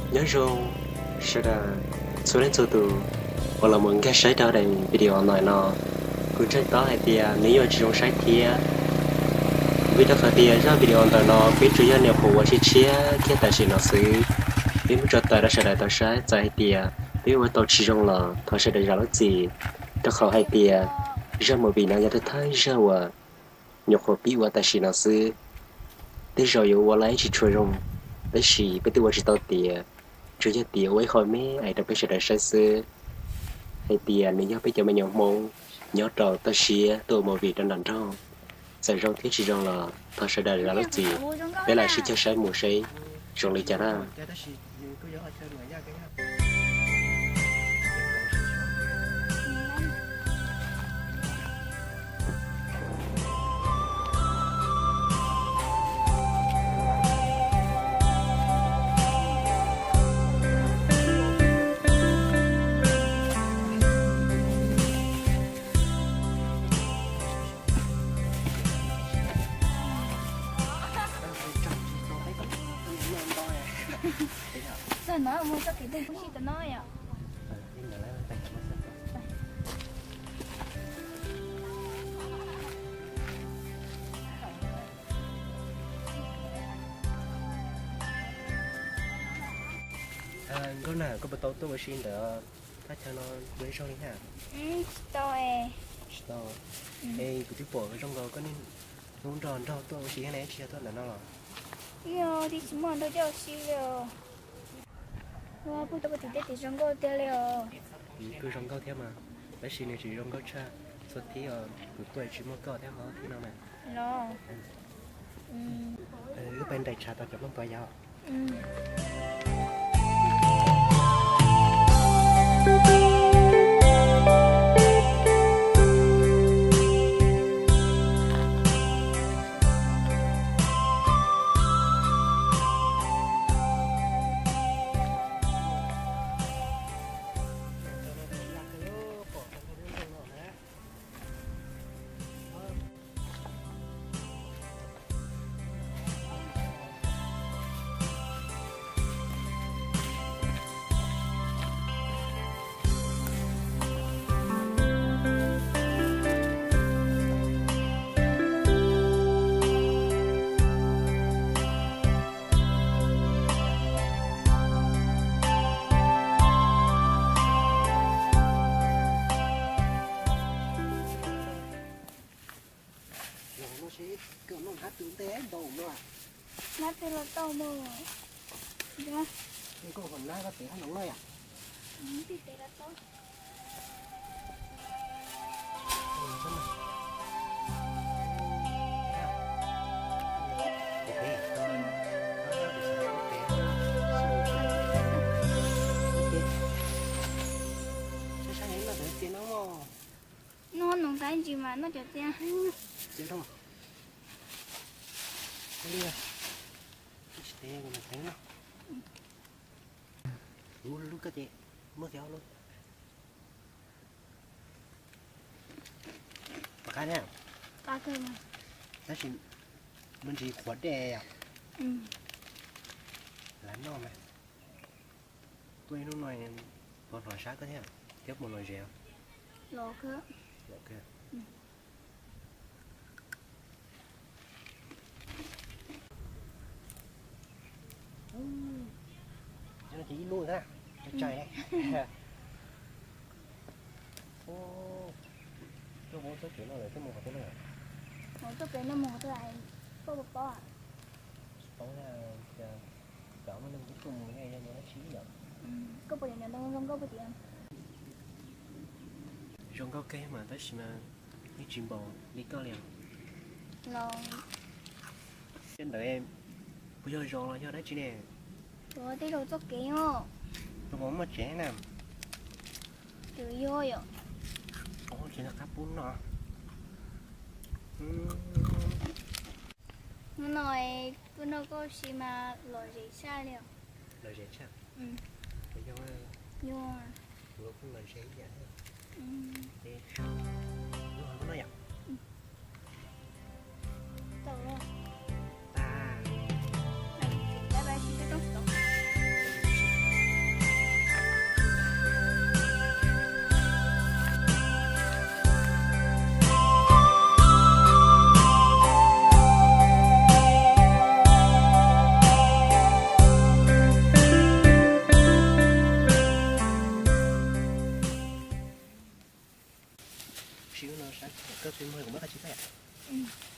Nyob zoo sawv daws txhua leej txhua tus uas los mus nkag saib rau daim video ntawm no. Kuv ntseeg tau hais tias nws yuav tsis zoo saib thiab, vim rau qhov tias zaj video ntawm no peb tsuas yog nyuam qhuav ua tshiab tshiab kiag tam sim no xwb. Peb muab tso tawm rau sawv daws tau saib, txawm hais tias peb ua tau tsis zoo los thov sawv daws zam lub txim, rau qhov hais tias zaj movie no yog thawj thawj zaj uas nyuam qhuav pib ua tam sim no xwb. Tej zaum yuav ua los yeej tsis tshua zoo, tab sis peb twb ua tsis tau tiav, tsuas yog tias ua ib qho me es rau peb sawv daws saib xwb, hais tias nws yog peb cov me nyuam Hmoob nyob rau toj siab tuaj ua movie rau nram nroog. Txawm zoo thiab tsis zoo los thov sawv daws zam lub txim, peb lam sib cog saib mus seb zoo li cas na. Nkauj na, koj puas tau tuaj ua si ntawm thaj chaw no ua ib zaug li na? Tsis tau. Tsis tau. Es kuv twb pom zoo nkaus koj niaj hnub nrog nraug tuaj ua si thiab ne, tsis yog tuaj ntawm no los? Yog, twb tsis muaj nraug coj ua si li os. Ua puag ta puag tim tej tim zoo nkauj tiag li os. Kuj zoo nkauj thiab mas, tab sis nws tsis zoo nkauj tshaj txhua thib os, kuv tuaj tsis muaj koj thiab ho thib no na. Los. Wb pais nraim tshav tau cov plooj tuas yom. Los no seb koj noj hnab twg ntej npaum no. Hnab twg los tau mas. Koj hom nab koj tev hab no noj yom. Sab sab no txias no mog. Noj noog tag ntsis mas noj cov txias. Txias rau. Tsis tev kuv mam tev no. Lub lub koj ces muab kiag ob lub. Pom qab thiab. Tab sis me ntsis qhuav dej yom. Lav noj mas. Tuaj ib hnub no puas hnov sab koj thiab, thiab puas lom zem? Lom kawg. Ces ib lub na, tsai. Tuaj mus txoj kev no lawm tuaj mus qhov twg na? Mus txoj kev no mus qhov twg, koj puas paub? Tsis paub, cas muaj neeg tuaj mus ne, yog mus dab tsi yom? Koj puas nyiam nyiam ntoo zoo nkauj puag tim? Zoo nkauj kawg mas tab sis mas yeej tsis npaum li koj li os. Los, tej ntawd puas yog zos los yog dab tsi ne? Ua tej zaum txoj kev os. Tus puas muaj tsev na? Tus yog yom. Tsis nco qab pub no. Hnub no tuaj nrog koj ua si mas lom zem tshaj li os. Lom zem tshaj? Yog, kuv los kuj lom zem ib yam. Lub hov no yom. Tau. Bye bye, see you. Kuv muab qhov tsis tau.